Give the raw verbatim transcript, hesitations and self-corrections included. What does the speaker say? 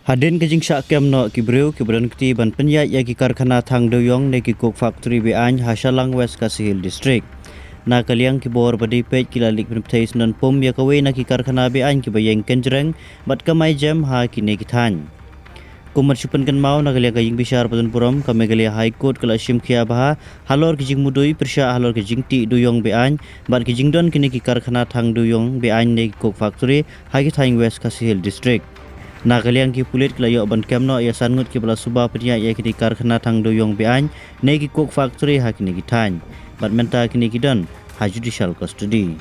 Hadien ka jingshah kem noh ki briew kiba don kti ban pynïaid ïa ki karkhana thang dewïong ne ki coke factory be-aiñ ha Shallang, West Khasi Hills District. Na ka liang ki bor ba dei peit ki la leit pynpthei syndon pum ïa kawei na ki karkhana be-aiñ kiba ïeng kynjreng bad kamai jem ha kine ki thaiñ. Kum ban shu pynkynmaw, na ka liang ka ïingbishar ba don burom ka Meghalaya High Court ka la shim khia bha halor ki jingmudui pyrshah halor ki jingtih dewïong be-aiñ bad ki jingdon kine ki karkhana thang dewïong be-aiñ ne ki coke factory ha ki thaiñ West Khasi Hills District. Na ka liang ki pulit ki la ïoh ban kem noh ïa san ngut kiba la suba pynïaid ïa kine ki karkhana thang dewïong be-aiñ ne ki coke factory ha kine ki thaiñ, bad mynta kine ki don ha judicial custody.